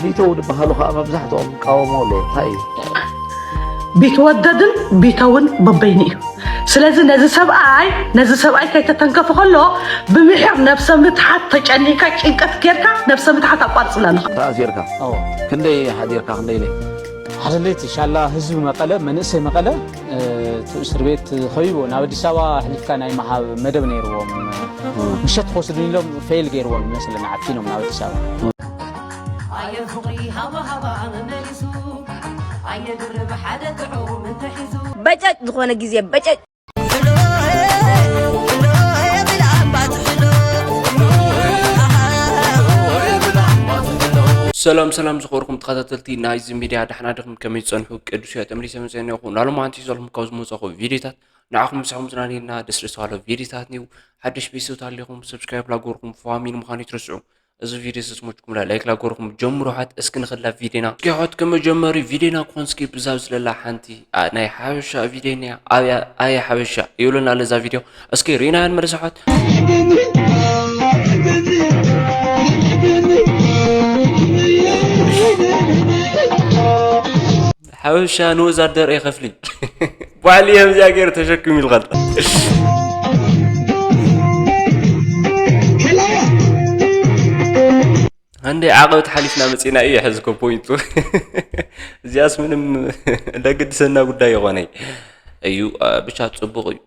ቢተው ዝበሃሉ ከዓ መብዛሕትኦም ይቃወሙ ኣለዉ። እንታይ እዩ? ቢትወደድን ቢተውን በበይኑ እዩ። ስለዚ ነዚ ሰብኣይ ነዚ ሰብኣይ ከይተተንከፉ ከሎ ብምሕር ነብሰ ምትሓት ተጨኒካ ጭንቀት ጌርካ ነብሰ ምትሓት ኣቋርፅና ኣለኻ። ተኣሲርካ ክንደይ ሓዲርካ ክንደይ ለይ? ሓደ ለይቲ ሻላ ህዝቢ መቐለ መንእሰይ መቐለ እቲ እስር ቤት ኸቢቡ ናብ ኣዲስ ኣበባ ኣሕሊፍካ ናይ ምሃብ መደብ ነይርዎም። ምሸት ክወስዱኒ ኢሎም ፌል ገይርዎም ይመስለኒ ዓፊኖም ናብ ኣዲስ ኣበባ። ኣየ ፍቕሪ ሃባ ሃባ መመሊሱ ኣየ ድርብ ሓደ ጥዑም እንተሒዙ በጨጭ ዝኾነ ግዜ በጨጭ ሰላም ሰላም ዝኸበርኩም ተኸታተልቲ ናይዚ ሚድያ፣ ዳሕና ድኹም ከመይ ትጸንሑ? ቅዱስ እየ ተመሊሰ መፅአ እኒኹ። ናሎማዓንቲ ዘለኹም ካብ ዝመፀኹ ቪዲዮታት ንዓኹም ምሳኹም ዝናኒና ደስ ደስ ባለ ቪዲዮታት ኒው። ሓድሽ ቤተሰብ ታሊኹም ሰብስክራይብ ላጎርኩም ፋሚሊ ምዃኑ ይትረስዑ። እዚ ቪዲዮ ስስሞችኩም ላይ ላይክ ላጎርኩም ጀምሩ። ሓት እስኪ ንኽላ ቪዲዮና እስኪ ሓት ከመጀመሪ ቪዲዮና ክኾን እስኪ ብዛብ ዝለላ ሓንቲ ኣ፣ ናይ ሓበሻ ቪዲዮ ኒያ። ኣያ ኣያ ሓበሻ ይብሉና ለዛ ቪዲዮ እስኪ ሪና ንመለስ ሓት። ሓበሻ ንወዛደር የኸፍሊ ባዕሊ እዮም እዚኣ ገይሩ ተሸክም ኢልካ። እንደ ዓቐበት ሓሊፍና መፂና እዩ ሕዚ ኮ ፖይንቱ። እዚኣስ ምንም ለግድሰና ጉዳይ ይኾነ እዩ። ብቻ ፅቡቕ እዩ።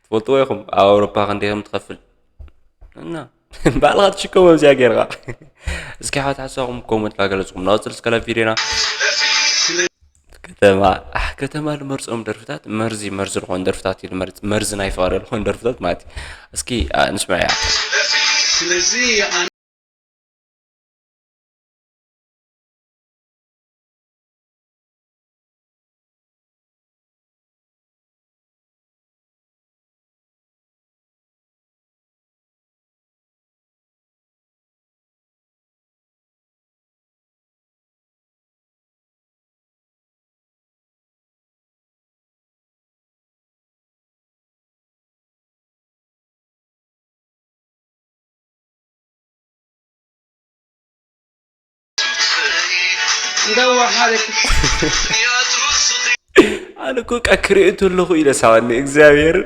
ትፈልጥዎ ኢኹም ኣብ ኣውሮፓ ክንደይ ከም ትኸፍል እና ባዕልኻ ትሽከሞ እዚኣ ጌርካ። እስኪ ሓት ሓሳኹም ኮመንት ላገለጽኩም ናወፅል እስከላ ቪዲዮና። ከተማ ኣሕ፣ ከተማ ልመርፆም ደርፍታት መርዚ መርዚ ዝኾኑ ደርፍታት እዩ ልመርፅ። መርዚ ናይ ፍቕሪ ዝኾኑ ደርፍታት ማለት እዩ። እስኪ ኣ፣ ንስምዐያ። ስለዚ እንዳወሓደክ ኣነ እኮ በቃ ክሪኦ ተለኹ ኢለ ሳወኒ እግዚኣብሔር።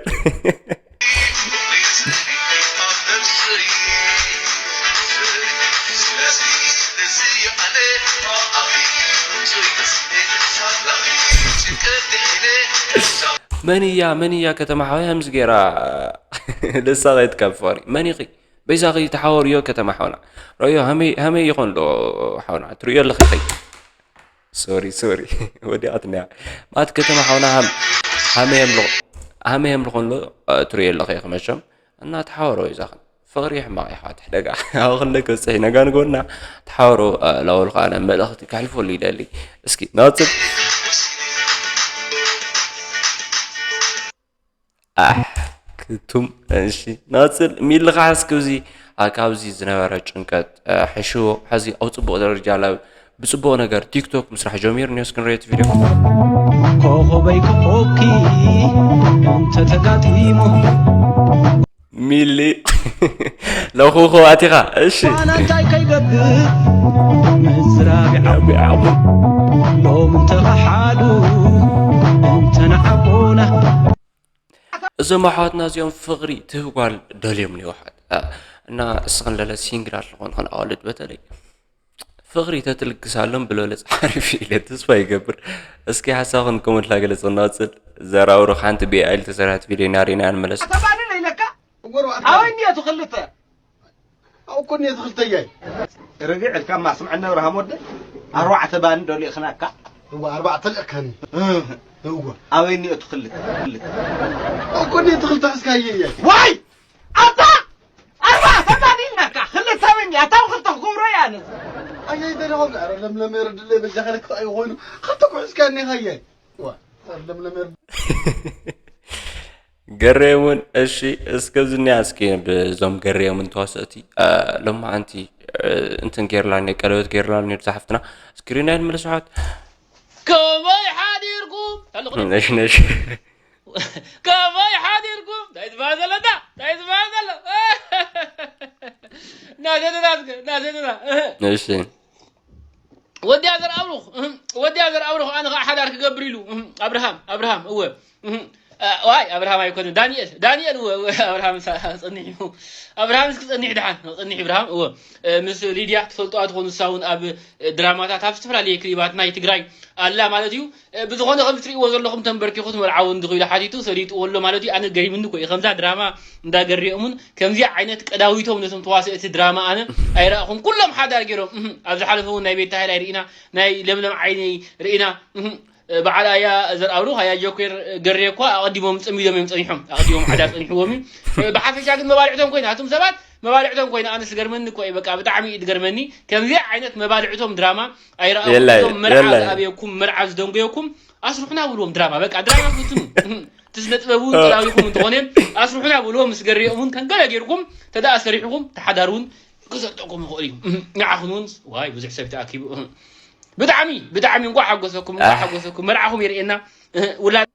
መን እያ መን እያ ከተማ ሓወይ ከምዚ ገይራ ደሳ ከይትከብ ፍቕሪ መን ኢኺ? በይዛኺ ተሓወርዮ ከተማ ሓውና ረዮ ሃመይ ይኾን ዶ ሓውና ትርእዮ ኣለኺ ኸይ ሶሪ ሶሪ ወዲኣትና እያ ማለት ከተማ ሓውና ሃመይ የምልኾ ሃመይ የምልኾ ኣሎ ትርእዮ ኣለኺ መቸም እና ተሓወሮ ይዛኽን ፍቕሪ ሕማቕ ይሓት ሕደጋ ኣብ ክንደ ክብፅሕ ነጋ ንጎና ተሓወሮ ላወልካ ኣነ መልእኽቲ ከሕልፈሉ ይደሊ እስኪ ናፅብ ኣሕ ክቱም እሺ ናፅል ሚልኻ እስኪ እዚ ካብዚ ዝነበረ ጭንቀት ሕሽዎ ሕዚ ኣብ ፅቡቕ ደረጃ ላ ብፅቡቕ ነገር ቲክቶክ ምስራሕ ጀሚሩ ኒዮስ ክንሪኦ እቲ ቪድዮ ኮኸበይ ክኾኪ እንተተጋጢሙ ሚሊ ለኹ ኸዋቲኻ እሺ ዋና እንታይ ከይገብር ምዝራብ ይዓቡ ሎም እንተኸሓዱ እንተነዓቦና እዞም ኣሕዋትና እዚኦም ፍቕሪ ትህብ ጓል ደልዮም ኒውሓት እና እስኽን ለለ ሲንግላት ዝኾንኽን ኣዋልድ በተለይ ፍቕሪ ተትልግሳሎም ብለለፅ ሓሪፍ ኢለ ተስፋ ይገብር እስኪ ሓሳብኽን ኮመንት ላገለፅ እናወፅል ዘራውሩ ሓንቲ ብኤኣይ ዝተሰርሐት ቪድዮ ኢና ሪና ንመለስ ተባልለ ኢለካ ኣወይ እንዲዮ ትኽልተ ኣብኩ እንዲዮ ትኽልተያይ ርግዕ ኢልካ ማስምዐና ብርሃም ወደ ኣርባዕተ ባኒ ዶ ልእኽናካ እዋ ኣርባዕተ ልእከኒ እዋ ኣበይ እንዲዮ ትኽልተ እኮ እንዲዮ ትኽልተ ሕዝካየ እየ ዋይ ኣታ ኣርባዕተ ባኒ ኢልናካ ክልተ በኛ እታ ክልተ ክገብሮ እያ ኣነ ኣየይ ደለኹም ኧረ ለምለም የርድለይ በጃ ከለክ ኣይኾይኑ ክልተ ኩሕዝካ እኒኻየ ዋ ኧረ ለምለም የርድ ገሬ እውን እሺ እስከ ዝኒያ እስኪ ብዞም ገሬ እውን ተዋሰእቲ ሎማዓንቲ እንትን ጌርላ ኔ ቀለበት ጌርላ ኔ ዝሓፍትና እስክሪን ኣይንመለስ ሓት ከመይ ሓዲርኩም ተልኹ ነሽ ነሽ ከመይ ሓዲርኩም እንታይ ዝበሃል ዘሎ እንዳ እንታይ ዝበሃል ዘሎ ናገደናትከ ዘለና እህ። እሺ ወዲያ ዘርኣብሩኽ እህ። ወዲያ ዘርኣብሩኽ ኣነ ከዓ ሓዳር ክገብር ኢሉ እህ። ኣብርሃም ኣብርሃም እወ እህ። እ፣ ዋይ ኣብርሃም ኣይኮነ ዳንኤል ዳንኤል እወ እወ ኣብርሃም ሳ- ጸኒሑ ኣብርሃም እስኪ ጸኒሕ ድሓን ጸኒሕ ኣብርሃም እወ እ፣ ምስ ሊድያ ትፈልጥዋ ትኾኑ ንሳ እውን ኣብ እ፣ ድራማታት ኣብ ዝተፈላለየ ክሊባት ናይ ትግራይ ኣላ ማለት እዩ። ብዝኾነ ከም ትሪእዎ ዘለኹም ተንበርኪኹ ትመርዓዊ እንድኺ ኢሉ ሓቲቱ ሰሊጥዎ ኣሎ ማለት እዩ። ኣነ ገሪምኒ እኮ እዩ ከምዛ ድራማ እንዳገሪኦምን ከምዚ ዓይነት ቀዳዊቶም ነቶም ተዋሰእቲ ድራማ ኣነ ኣይረእኹም ኩሎም ሓዳር ገይሮም እህ፣ ኣብ ዝሓለፈ እውን ናይ ቤታ ሃይላይ ርኢና ናይ ለምለም ዓይኒ ርኢና እህ፣ በዓል ኣያ ዘርኣብሩኽ ኣያ ጆኬር ገሬ እኳ ኣቐዲሞም ጸሚዶም እዮም ጸኒሖም ኣቐዲሞም ሓዳር ጸኒሕዎም እዩ። ብሓፈሻ ግን መባልዕቶም ኮይና እቶም ሰባት መባልዕቶም ኮይና ኣነ ዝገርመኒ እኮ እዩ በቃ ብጣዕሚ እዩ ዝገርመኒ ከምዚ ዓይነት መባልዕቶም ድራማ ኣይረኣኹም የላይ፣ እዞም መርዓ የላይ። ዝኣብየኩም መርዓ ዝደንጎየኩም ኣስርሑና ብልዎም ድራማ በቃ ድራማ ክትኑ እቲ ስነ ጥበብ እውን ጥራዊኹም እንተኾነ ኣስርሑና ብልዎም ምስ ገሪኦም እውን ከንገለ ጌርኩም ተደኣ ሰሪሕኹም ተሓዳር እውን ክሰጠኩም ይኽእል እዩ ንዓኹም እውን ዋይ ብዙሕ ሰብ ተኣኪቡ ብጣዕሚ ብጣዕሚ እንኳዕ ሓጎሰኩም እንኳዕ ሓጎሰኩም መርዓኹም የርእየና ውላድ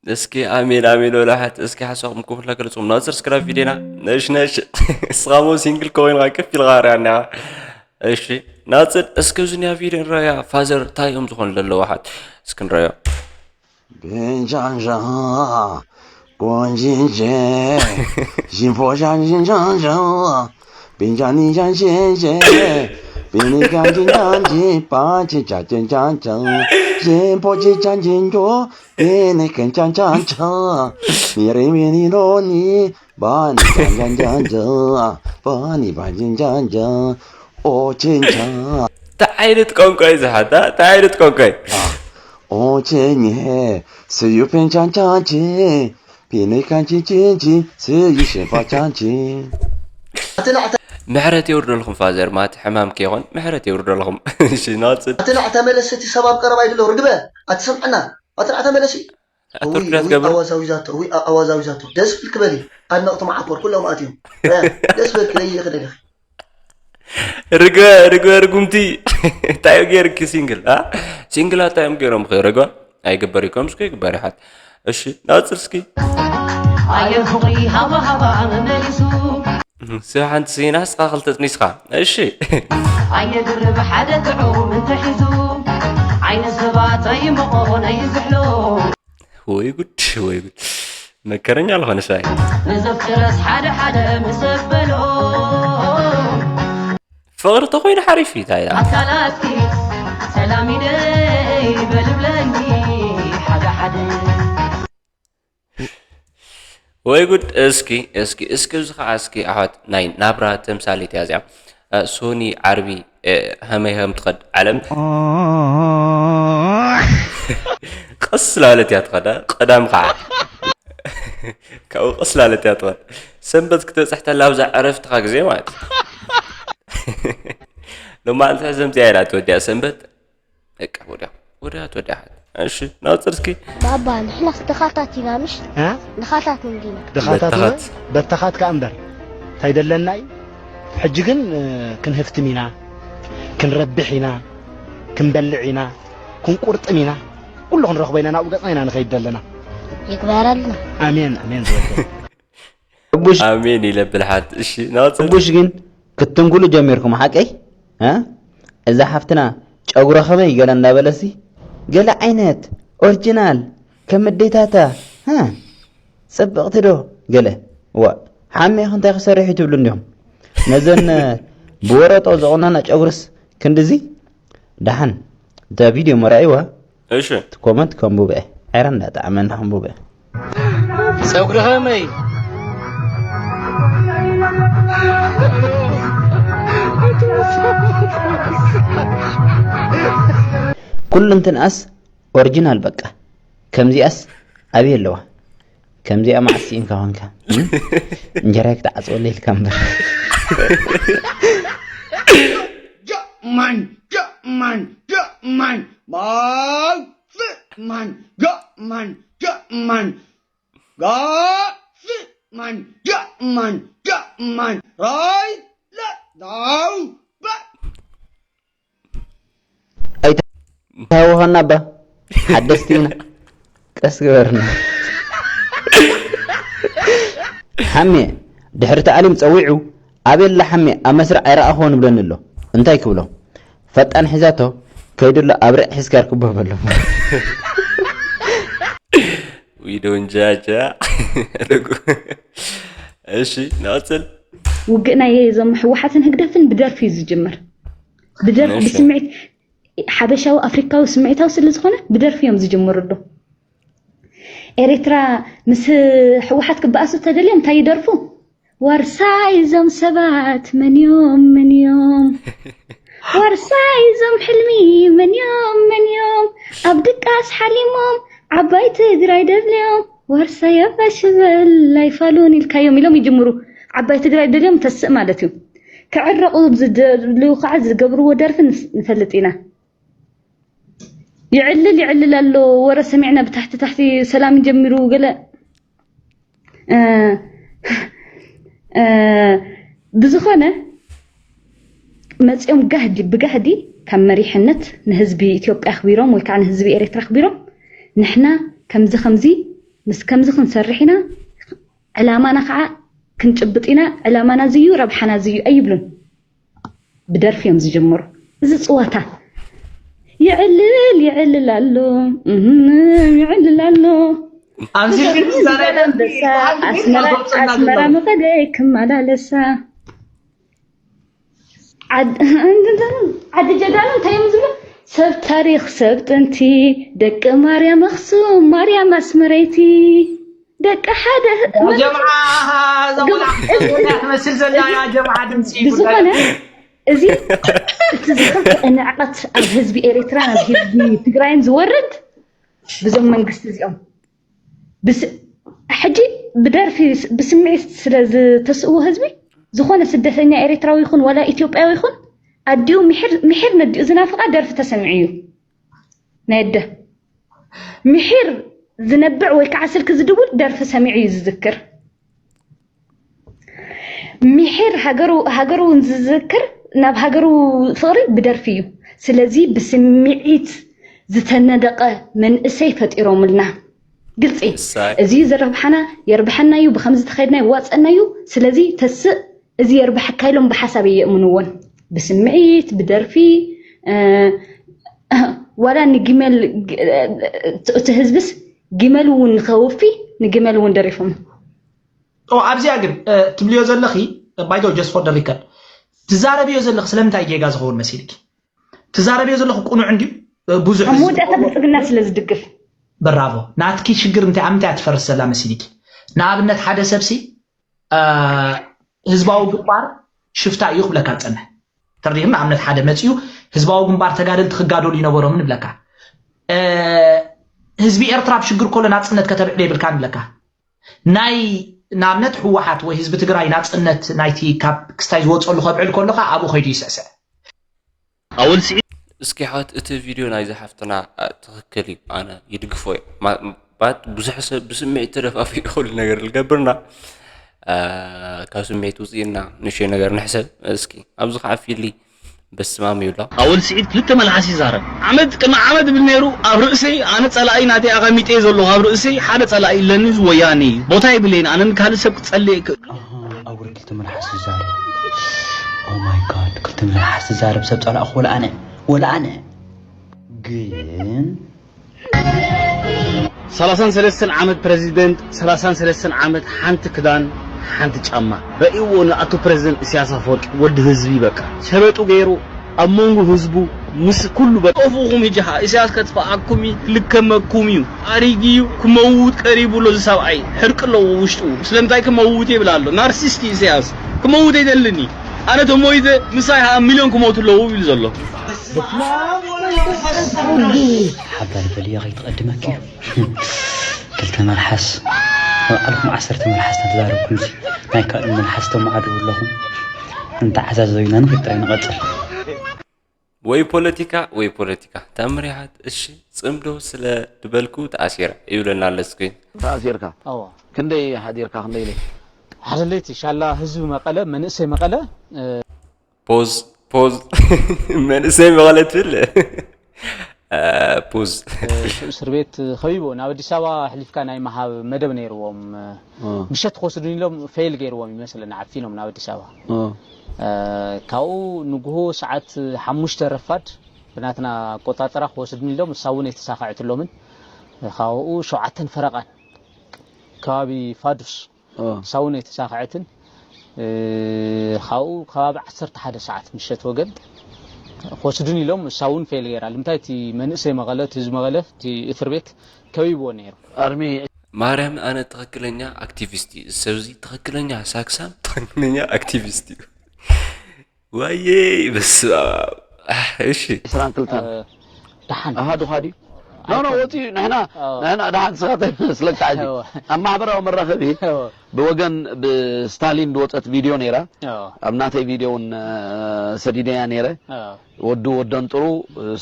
እስኪ ኣሜን ኣሜን ወላሓት እስኪ ሓሳኹም ክፍላ ገልጽኩም ናብ ሰብስክራይብ ቪድዮና ነሽ ነሽ እስኻሞ ሲንግል ኮይንካ ክፍ ኢልካ ርያ እኒኻ እሺ ናፅል እስኪ እዚንያ ቪድዮ ንረያ ፋዘር እንታይ እዮም ዝኾኑ ዘለዉ ሓት እስኪ ንረዮ ቤንጃንጃ ቆንጂንጄ ዥንፎሻንጂንጃንጃ ቤንጃኒጃንጂንጄ ቤኒጋንጂንጃንጂ ፓንቺቻንጂንጃንጃ ዥንፎቺቻንጂንጆ ቤኒከንቻንቻንቻ ሚሪሚኒኖኒ ባኒ ባንጃንጃንጃ ባኒ ባንጃንጃንጃ ኦቼንቻ እንታይ ዓይነት ቋንቋ እዩ ዝሓታ እንታይ ዓይነት ቋንቋ እዩ ኦቼኝ ስዩ ፔንቻንቻንቺ ፒኔካንቺንቺንቺ ስዩ ሼፋቻንቺ ምሕረት የውርደልኩም ፋዘር ማቲ ሕማም ከይኾን ምሕረት የውርደልኩም እሺ ናፅድ ኣትናዕ ተመለስ እቲ ሰብ ኣብ ቀረባ ይድሎ ርግበ ኣትሰምዕና ኣትናዕ ተመለሲ ኣትርዳት ገብረ ኣዋዛዊዛቶ ዊ ኣዋዛዊዛቶ ደስ ብል ክበሊ ኣድነቕቲ መዓኮር ኩሎም ኣትዮም ደስ በልኪ ለይልኺ ደለኺ ርገ ርገ ርጉምቲ እንታይ ገይርኪ ሲንግል አ ሲንግላት እዮም ገይሮም ኸ ርገ ኣይግበር እዩ ከምስኮ ይግበር ይሓት እሺ ናፅር እስኪ ኣየር ፍቕሪ ሃባ ሃባ መመሊሱ ስብ ሓንቲ ሲና ስኻ ክልተ ጥኒስኻ እሺ ኣየድርብ ሓደ ጥዑም እንተሒዙ ዓይነ ሰባት ኣይምቖ ናይ ዝሕሎ ወይ ጉድ ወይ ጉድ መከረኛ ዝኾነ ሰብኣይ ንዘፍቅረስ ሓደ ሓደ ምስ በሎ ፍቕሪ ተኾይኑ ሓሪፍ እዩ እንታይ ኢላ ኣካላትኪ ሰላም ኢደይ በልብለኒ ሓደ ሓደ ወይ ጉድ እስኪ እስኪ እስኪ እዚ ከዓ እስኪ ኣሕዋት ናይ ናብራ ተምሳሌት እያ እዚኣ ሶኒ ዓርቢ ሃመይ ከም ትኸድ ዓለም ቀስ ላለት እያ ትኸዳ ቀዳም ከዓ ካብኡ ቀስ ላለት እያ ትኸድ ሰንበት ክትበፅሕ ተላ ኣብዛ ዕረፍትኻ ግዜ ማለት ሎማዓልቲ ሕዘምዚኣ ኢላ ትወዲያ ሰንበት በቃ ወዲያ ወዲያ ትወዲያ እሺ ናውፅር እስኪ ባባ ንሕናስ ድኻታት ኢና ምሽ እ? ድኻታት እንዲና ድኻታት እውን በተኻት በተኻት ከኣ እምበር እንታይ ደለና እዩ ሕጂ ግን እ፣ ክንህፍትም ኢና ክንረብሕ ኢና ክንበልዕ ኢና ክንቁርጥም ኢና ኩሉ ክንረኽቦ ኢና ናብኡ ገፅና ኢና ንኸይድ ዘለና ይግበረልና ኣሜን ኣሜን ዝወደ ኣሜን ኢለ ብልሓት እሺ ናውፅር ሕቡሽ ግን ክትትንኩሉ ጀሚርኩም ሓቀይ? እ? እዛ ሓፍትና ጨጉራ ከመይ ገለ እንዳበለሲ ገለ ዓይነት ኦርጅናል ከም ኣዴታታ እ? ጽብቕቲ ዶ ገለ? ዋእ ሓሜኺ እንታይ ክሰርሕ እዩ ትብሉ እንዲኹም? ነዘን ብወረጦ ዝቑነና ጨጉርስ ክንድዚ? ደሓን እታ ቪድዮ መርኣይዋ እሺ እቲ ኮመንት ከንቡበ ዕረ እንዳጣዕመና ከንቡበ ጸጉሪ ከመይ ኩሉ እንትንኣስ ኦሪጂናል በቃ ከምዚኣስ ኣበይ ኣለዋ ከምዚኣ መዓስ ስኢንካ ኮንካ እንጀራይ ክትዓፅወለይ ኢልካ እምበር Gutman, Gutman, Gutman, Mouth Fitman, Gutman, Gutman, Gutman, Gutman, Gutman, right, left, down, back. ኣይታወኸና እባ ሓደስቲ ኢና ቀስ ግበርና ሓሜ ድሕሪ ተኣሊም ፀዊዑ ኣበላ ሓሜ ኣብ መስርዕ ኣይረኣኽዎ ንብለኒ ኣሎ እንታይ ክብሎ? ፈጣን ሒዛቶ ከይድሎ ኣብርዕ ሒዝካ ርክቦ በሎ። We don't judge. እሺ፣ ንቐጽል። ውግእ ናይ እዞም ህወሓትን ህግደፍን ብደርፊ እዩ ዝጅምር። ብደርፊ እሺ። ብስምዒት፣ ሓበሻዊ ኣፍሪካዊ ስምዒታዊ ስለ ዝኾነ ብደርፊ እዮም ዝጅምሩ ኣሎ። ኤርትራ ምስ ህወሓት ክበኣሱ ተደልዮም እንታይ ይደርፉ? ዋርሳይ እዞም ሰባት መንዮም መንዮም፣ ዋርሳይ እዞም ሕልሚ መንዮም መንዮም፣ ኣብ ድቃስ ሓሊሞም ዓባይ ትግራይ ደልዮም፣ ዋርሳይ ኣባሽበል ኣይፋሉን ኢልካዮም ኢሎም ይጅምሩ። ዓባይ ትግራይ ደልዮም ተስእ ማለት እዩ። ክዕረቑ ዝደልዩ ከዓ ዝገብርዎ ደርፊ ንስ- ንፈልጥ ኢና። ይዕልል ይዕልል ኣሎ፣ ወረ ሰሚዕና ብታሕቲ ታሕቲ ሰላም ጀሚሩ ገለ እ፣ እ፣ ብዝኾነ መፂኦም ጋህዲ ብጋህዲ ካብ መሪሕነት ንህዝቢ ኢትዮጵያ ኣኽቢሮም ወይ ከዓ ንህዝቢ ኤርትራ ኣኽቢሮም ንሕና ከምዚ ከምዚ ምስ ከምዚ ክንሰርሕ ኢና፣ ዕላማና ከዓ ክንጭብጥ ኢና፣ ዕላማና ዝዩ ረብሓና ዝዩ ኣይብሉን። ብደርፊ እዮም ዝጀምሩ። እዚ ፅዋታ ይዕልል ይዕልል ኣሎ እህም፣ ይዕልል ኣሎ ኣምሲልክን ዛሬ ኣንበሳ ኣስመራ ኣስመራ መቐለ ክመላለሳ ዓድ- ዓዲ ጀጋኑ እንታይ እዮም ዝብሉ? ሰብ ታሪኽ ሰብ ጥንቲ ደቂ ማርያም ኣኽሱም ማርያም ኣስመረይቲ ደቂ ሓደ ጀምዓ እዛ ቆልዓ ክትሰምዑ እያ ትመስል ዘላ ያ ጀምዓ ድምፂ ብዝኾነ እዚ እቲ ዝኸፍአ ንዕቐት ኣብ ህዝቢ ኤርትራ ናብ ህዝቢ ትግራይን ዝወርድ ብዞም መንግስቲ እዚኦም ብስ- ሕጂ ብደርፊ ብስምዒት ስለ ዝተስእዎ ህዝቢ ዝኾነ ስደተኛ ኤርትራዊ ይኹን ዋላ ኢትዮጵያዊ ይኹን ኣዲኡ ምሒር ምሒር ነዲኡ ዝናፍቓ ደርፊ ተሰሚዑ እዩ ናይ ኣደ ምሒር ዝነብዕ ወይ ከዓ ስልኪ ዝድውል ደርፊ ሰሚዑ እዩ ዝዝክር ምሒር ሃገሩ ሃገሩ እውን ዝዝክር ናብ ሃገሩ ፍቕሪ ብደርፊ እዩ ስለዚ ብስምዒት ዝተነደቐ መንእሰይ ፈጢሮምልና ግልፂ እሳይ እዚ ዘረብሓና የርብሐና እዩ ብከምዚ ተኸድና ይዋፀና እዩ ስለዚ ተስእ እዚ የርብሐካ ኢሎም ብሓሳብ የእምንዎን ብስምዒት ብደርፊ እ፣ ዋላ ንጊመል ግ- እቲ ህዝብስ ጊመል እውን ንኸውፊ ንጊመል እውን ደሪፎም ኦ ኣብዚኣ ግን እ፣ ትብልዮ ዘለኺ ባይዶ just for the record ትዛረብዮ ዘለኺ ስለምንታይ ጌጋ ዝኸውን መሲልኪ ትዛረብዮ ዘለኺ ቁኑዕ እንድዩ እ፣ ብዙሕ ኣብ ህዝቢ መወዳእታ ብልፅግና ስለ ዝድግፍ ብራቮ ናትኪ ሽግር እንታይ ኣብ ምንታይ ትፈርስ ዘላ መሲልኪ ንኣብነት ሓደ ሰብሲ እ፣ ህዝባዊ ግንባር ሽፍታ እዩ ክብለካ ዝፀንሕ ተርዲእም ንኣብነት ሓደ መፅኡ ህዝባዊ ግንባር ተጋደልቲ ክጋደሉ ይነበሮም ንብለካ እ፣ ህዝቢ ኤርትራ ኣብ ሽግር ከሎ ናፅነት ከተልዕሎ የብልካ ንብለካ ናይ ንኣብነት ህወሓት ወይ ህዝቢ ትግራይ ናፅነት ናይቲ ካብ ክስታይ ዝወፀሉ ከብዕል ከሎ ከዓ ኣብኡ ከይዱ ይስዕስዕ ኣወል ስዒድ እስኪ ሓወት እቲ ቪድዮ ናይዚ ሓፍትና አ፣ ትኽክል እዩ ኣነ ይድግፎ እዩ ማ- ባት ብዙሕ ሰብ ብስምዒት ተደፋፊኡ ክሉ ነገር ዝገብርና አ፣ ካብ ስምዒት ውፅእና ንሸይ ነገር ንሕሰብ እስኪ ኣብዚ ከዓ ፊሊ በስማም ይብሎ ኣወል ስዒድ ክልተ መልሓስ ይዛረብ ዓመት ቅድሚ ዓመት ብል ነይሩ ኣብ ርእሰይ ኣነ ፀላኢ ናተይ ኣቐሚጠ ዘለኹ ኣብ ርእሰይ ሓደ ፀላኢ ኣለኒ እዚ ወያነ እዩ ቦታ ይብለይን ኣነን ካልእ ሰብ ክፀልእ ይክእል ኣውሪ ክልተ መልሓስ ዝዛረብ Oh my God ክልተ መልሓስ ዝዛረብ ሰብ ፀላእኹ ወላ ኣነ ወላ ኣነ ግን ሰላሳን ሰለስተን ዓመት ፕረዚደንት ሰላሳን ሰለስተን ዓመት ሓንቲ ክዳን ሓንቲ ጫማ ረእይዎ ንኣቶ ፕረዚደንት እስያስ ኣፈወርቂ ወዲ ህዝቢ በቃ ሸበጡ ገይሩ ኣብ መንጎ ህዝቡ ምስ ኩሉ በቃ ጠፍኡኹም ሕጂ ኸዓ እስያስ ከጥፍኣኩም እዩ ክልከመኩም እዩ ኣሪጊ እዩ ክመውት ቀሪቡ ኣሎ እዚ ሰብኣይ ሕርቂ ኣለዎ ውሽጡ ስለምንታይ ክመውት ይብል ኣሎ ናርሲስት እዩ እስያስ ክመውት ኣይደልን እዩ ኣነ ተሞይተ ምሳይ ኸዓ ሚልዮን ክሞቱ ኣለዉ ይብል ዘሎ ሓባር በልዮ ከይትቐድመኪ እዩ ክልተ መልሓስ ንባዕልኹም ዓሰርተ መልሓስ ተዛረብኩም ሲ ናይ ካልእ መልሓስ ተማዕድቡ ኣለኹም እንተዓዛዘዩና ንኽድ ጥራይ ንቐፅል ወይ ፖለቲካ ወይ ፖለቲካ ታምሪሃት እሺ ፅምዶ ስለ ድበልኩ ተኣሲረ ይብለና ኣሎ እስኪ ተኣሲርካ ኣዋ ክንደይ ሓዲርካ ክንደይ ኢለ ሓደ ለይቲ ሻላ ህዝቢ መቐለ መንእሰይ መቐለ እ፣ ፖዝ ፖዝ መንእሰይ መቐለ ትብል ፖዝ እስር ቤት ከቢቦ ናብ ኣዲስ ኣበባ ኣሕሊፍካ ናይ ምሃብ መደብ ነይርዎም። ምሸት ክወስዱን ኢሎም ፌል ገይርዎም ይመስለኒ ዓፊኖም ናብ ኣዲስ ኣበባ። ካብኡ ንግሆ ሰዓት ሓሙሽተ ረፋድ ብናትና ኣቆጻጽራ ክወስዱን ኢሎም እሳ እውን ኣይተሳኻዕትሎምን። ካብኡ ሸውዓተን ፈረቓን ከባቢ ፋዱስ እሳ እውን ኣይተሳኽዐትን። ካብኡ ከባቢ ዓሰርተ ሓደ ሰዓት ምሸት ወገን ክወስዱን ኢሎም እሳ እውን ፌል ገይራ። ልምንታይ እቲ መንእሰይ መቐለ እቲ ህዝቢ መቐለ እቲ እስር ቤት ከቢብዎ ነይሩ። ኣርሚ ማርያም ኣነ ትኽክለኛ ኣክቲቪስት እዩ። እዚ ሰብ እዚ ትኽክለኛ ሳክሳም ትኽክለኛ ኣክቲቪስት እዩ። ዋየ በስመ ኣብ። ኣህ፣ እሺ ዕስራን ክልተን ደሓን ኣሃ ዱኻ ድዩ? ኖ ኖ ወፂኡ ንሕና ንሕና ደሓን ስኻ ተመስለካ ሕጂ ኣብ ማሕበራዊ መራኸቢ ብወገን ብስታሊን ዝወፀት ቪድዮ ነይራ። ኣብ ናተይ ቪድዮ እውን ሰዲደያ ነይረ። ወዱ ወደንጥሩ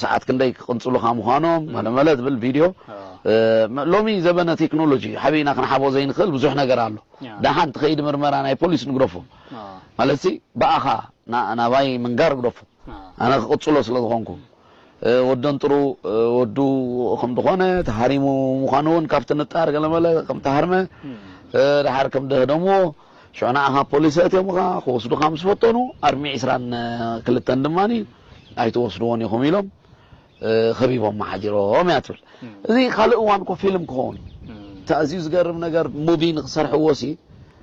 ሰዓት ክንደይ ክቕንፅሉኻ ምዃኖም መለመለ ዝብል ቪድዮ። ሎሚ ዘበነ ቴክኖሎጂ ሓቢእና ክንሓቦ ዘይንኽእል ብዙሕ ነገር ኣሎ። ደሓን ትኸይድ ምርመራ ናይ ፖሊስ ንግደፎ ማለት ብኣኻ ናባይ ምንጋር ግደፎ። ኣነ ክቕፅሎ ስለ ዝኾንኩ ወደንጥሩ ወዱ ከም ዝኾነ ተሃሪሙ ምዃኑ እውን ካብቲ ንጣር ገለመለ ከም ተሃርመ ድሓር ከም ደህደምዎ ሽዑ ንዓኻ ፖሊስ ኣእትዮምኻ ክወስዱኻ ምስ ፈተኑ ኣርሚ ዕስራን ክልተን ድማ ኣይትወስድዎን ኢኹም ኢሎም ከቢቦም ሓዲሮም እያ ትብል። እዚ ካልእ እዋን እኮ ፊልም ክኸውን እዩ። እቲ ኣዝዩ ዝገርም ነገር ሙቪ ንክሰርሕዎ ሲ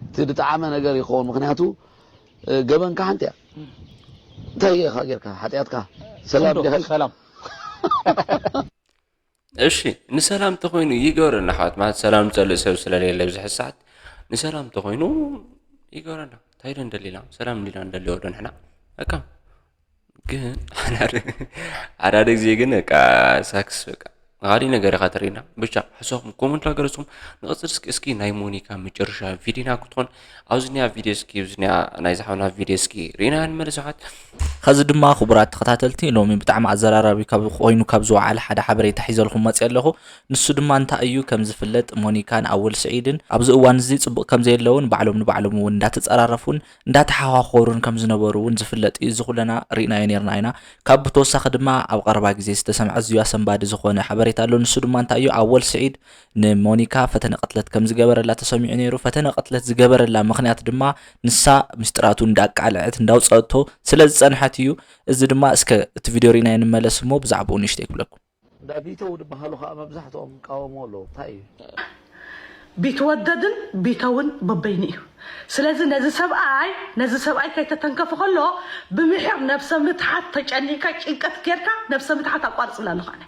እቲ ዝጠዓመ ነገር ይኸውን። ምክንያቱ ገበንካ ሓንቲ እያ። እንታይ ኢኻ ጌርካ ሓጢኣትካ? ሰላም ዲኻ? ሰላም እሺ ንሰላም ተኾይኑ ይገብረና ኣሕዋት ማለት ሰላም ዝጸልእ ሰብ ስለሌለ ኣብዚ ሕዚ ሰዓት ንሰላም ተኾይኑ ይገብረና። እንታይ ዶ ንደሊ ኢና ሰላም እንዲና ንደሊ ወዶ ንሕና በቃ ግን ሓደ ግዜ ግን በቃ ሳክስ በቃ ካሊእ ነገር ኢኻ ተሪና ብቻ ሕሰኹም ኮመንት ገለጽኩም ንቐጽል እስኪ እስኪ ናይ ሞኒካ መጨረሻ ቪዲዮና ክትኾን ኣብዚ ኒያ ቪዲዮ እስኪ ኣብዚ ኒያ ናይ ዝሓውና ቪዲዮ እስኪ ሪና ንመለስ ኣሕዋት ኸዚ ድማ ክቡራት ተኸታተልቲ ሎሚ ብጣዕሚ ኣዘራራቢ ካብ ኮይኑ ካብ ዝወዓለ ሓደ ሓበሬታ ሒዘልኩም መፅእ ኣለኹ። ንሱ ድማ እንታይ እዩ ከም ዝፍለጥ ሞኒካን ኣወል ስዒድን ኣብዚ እዋን እዚ ፅቡቕ ከም ዘየለውን ባዕሎም ንባዕሎም እውን እንዳተፀራረፉን እንዳተሓዃኾሩን ከም ዝነበሩ እውን ዝፍለጥ እዩ። እዚ ኩለና ርኢናዮ ነርና ኢና። ካብ ብተወሳኺ ድማ ኣብ ቀረባ ግዜ ዝተሰምዐ ዝዩ ኣሰንባዲ ዝኾነ ሓበሬታ ኣሎ። ንሱ ድማ እንታይ እዩ ኣወል ስዒድ ንሞኒካ ፈተነ ቅትለት ከም ዝገበረላ ተሰሚዑ ነይሩ። ፈተነ ቅትለት ዝገበረላ ምኽንያት ድማ ንሳ ምስጢራቱ እንዳቃለዐት እንዳውፀአቶ ስለ ዝፀንሐት እዩ። እዚ ድማ እስከ እቲ ቪድዮ ርኢናዮ ንመለስ እሞ ብዛዕባኡ ንእሽተይ ክብለኩም። እንዳ ቢተው ዝበሃሉ ከዓ መብዛሕትኦም ይቃወምዎ ኣለዉ። እንታይ እዩ? ቢትወደድን ቢተውን በበይኑ እዩ። ስለዚ ነዚ ሰብኣይ ነዚ ሰብኣይ ከይተተንከፉ ከሎ ብምሒር ነብሰ ምትሓት ተጨኒቅካ ጭንቀት ጌርካ ነብሰ ምትሓት ኣቋርፅላ ኣለኹ ኣነ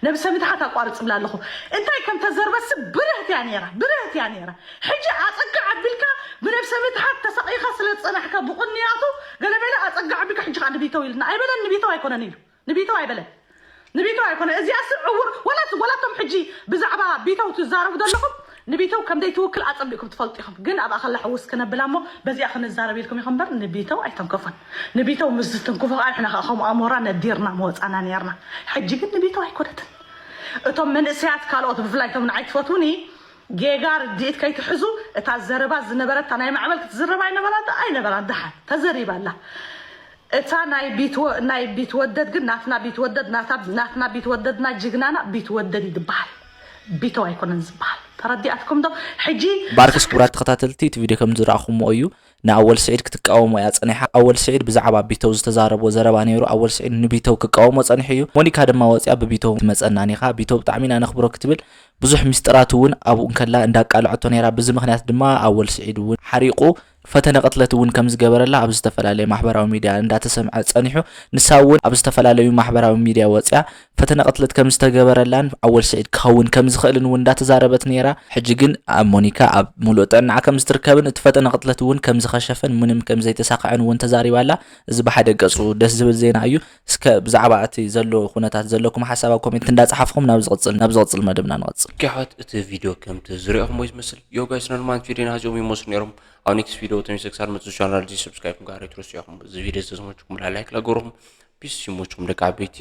ነብሰ ምትሓት ኣቋርፅላ ኣለኹ እንታይ ከም ተዘርበሲ ብርህት እያ ነይራ ብርህት እያ ነይራ ሕጂ ኣፀግዕ ኣቢልካ ብነብሰ ምትሓት ተሰቂኻ ስለ ዝፀናሕካ ብቁንያቱ ገለመለ ኣፀግዕ ኣቢልካ ሕጂ ከዓ ንቢተው ኢልና ኣይበለን ንቢተው ኣይኮነን ኢሉ ንቢተው ኣይበለን ንቢተው ኣይኮነ እዚኣ ስ ዕውር ወላ ወላቶም ሕጂ ብዛዕባ ቢተው ትዛረቡ ዘለኹም ንቢተው ከም ደይትውክል ኣጸቢቕኩም ትፈልጡ ኢኹም ግን ኣብኣ ከላ ሕውስ ክነብላ እሞ በዚኣ ክንዛረብ ኢልኩም ኢኹም እምበር ንቢተው ኣይተንከፉን ንቢተው ምስ ዝትንክፉ ከዓ ንሕና ከዓ ከምኡ ኣሞራ ነዲርና መወፃና ነርና ሕጂ ግን ንቢተው ኣይኮነትን እቶም መንእሰያት ካልኦት ብፍላይ እቶም ንዓይ ትፈትውኒ ጌጋ ርድኢት ከይትሕዙ እታ ዘረባ ዝነበረታ ናይ ማዕበል ክትዝረብ ኣይነበራን ዶ ኣይነበራን ደሓን ተዘሪባ ኣላ እታ ናይ ቢትወ ናይ ቢትወደድ ግን ናትና ቢትወደድ ናታ ናትና ቢትወደድና ጅግናና ቢትወደድ እዩ ዝበሃል ቢተው ኣይኮነን ዝበሃል ተረዲኣትኩም ዶ ሕጂ ባርክስ ክቡራት ተኸታተልቲ እቲ ቪድዮ ከም ዝረኣኹምዎ እዩ ንኣወል ስዒድ ክትቃወሞ እያ ጸኒሓ። ኣወል ስዒድ ብዛዕባ ቢተው ዝተዛረቦ ዘረባ ነይሩ። ኣወል ስዒድ ንቢተው ክቃወሞ ጸኒሑ እዩ። ሞኒካ ድማ ወጺኣ ብቢተው ትመጸና ኒኻ፣ ቢተው ብጣዕሚ ኢና ነኽብሮ ክትብል ብዙሕ ሚስጥራት እውን ኣብኡ እንከላ እንዳቃልዐቶ ነይራ። ብዚ ምኽንያት ድማ ኣወል ስዒድ እውን ሓሪቑ ፈተነ ቅትለት እውን ከም ዝገበረላ ኣብ ዝተፈላለየ ማሕበራዊ ሚድያ እንዳተሰምዐ ጸኒሑ። ንሳ እውን ኣብ ዝተፈላለዩ ማሕበራዊ ሚድያ ወጺኣ ፈተነ ቅትለት ከም ዝተገበረላን ኣወል ስዒድ ክኸውን ከም ዝኽእልን እውን እንዳተዛረበት ነይራ። ሕጂ ግን ኣብ ሞኒካ ኣብ ሙሉእ ጥዕናዓ ከም ዝትርከብን እቲ ፈተነ ቅትለት እውን ከም ዝኸሸፈን ምንም ከም ዘይተሳኽዐን እውን ተዛሪባ ኣላ። እዚ ብሓደ ገጹ ደስ ዝብል ዜና እዩ። እስከ ብዛዕባ እቲ ዘሎ ኩነታት ዘለኩም ሓሳብ ኣብ ኮሜንት እንዳጸሓፍኹም ናብ ዝቕጽል ናብ ዝቕጽል መደብና ንቐጽል። ኦኬ ኣሕዋት እቲ ቪድዮ ከምቲ ዝሪእኹምዎ እዩ ዝመስል። ዮ ጋይስ ኖርማል ቪድዮና እዚኦም ይመስሉ ነይሮም። ኣብ ኔክስት ቪድዮ ተመልሰ ክሳብ ንመፅእ ቻናል እዚ ሰብስክራይብ ምግባር ኣይትረስዑ ኢኹም። እዚ ቪድዮ ዝተመቸኩም ላይክ ላገርኹም። ፒስ ይመችኩም ደቂ ዓበይቲ።